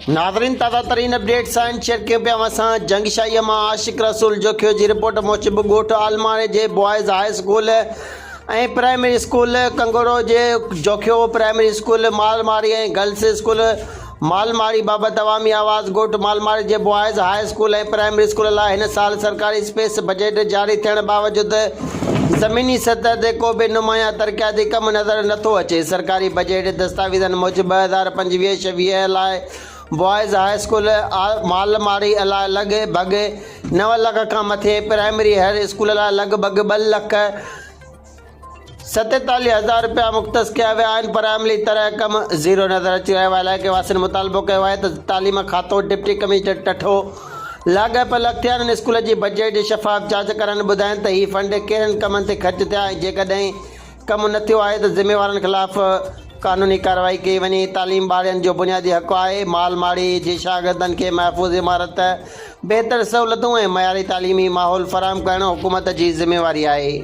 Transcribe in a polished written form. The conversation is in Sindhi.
ناظرين تازه ترين اپڊيٽس آهن شيئر ڪيون پيا اوهان سان جنگشاهي مان عاشق رسول جوکيو جي رپورٽ موجب ڳوٺ عالماڻي جي boys high school ۽ primary school Kangro جي Jokhio primary school Malmari ۽ girls school Malmari بابت عوامي آواز ڳوٺ مالماڙي جي boys high school ۽ primary school لاء هن سال سرڪاري اسپيس بجيٽ جاري ٿيڻ باوجود زميني سطح تي ڪو به نمايان ترقياتي ڪم نظر نٿو اچي. سرڪاري بجيٽ دستاويزن موجب 2025 ڇويهه لاء بوائز هاء اسڪول مالماڙي لاء لڳ ڀڳ نو لک کان مٿي، پرائمري هر اسڪول لاء لڳ ڀڳ ٻه لک 47 هزار رپيا مختص ڪيا ويا آهن پر عملي طرح ڪم زيرو نظر اچي رهيو آهي علائقي واسين مطالبو ڪيو آهي ته تعليم کاتو ڊپٽي ڪمشنر ٽٺو لاڳاپيل اختيارين اسڪول جي بجيٽ جي شفاف جاچ ڪرائڻ ٻڌائين ته هي فنڊ ڪهڙن ڪمن تي خرچ ٿيا ۽ جيڪڏهن ڪم نه ٿيو آهي ته ذميوارن خلاف قانوني ڪارروائي ڪئي وڃي تعليم ٻارڙين جو بنيادي حق آهي مال ماڙي جي شاگردن کي محفوظ عمارت بهتر سهولتون ۽ معياري تعليمي ماحول فراهم ڪرڻ حڪومت جي ذميواري آهي.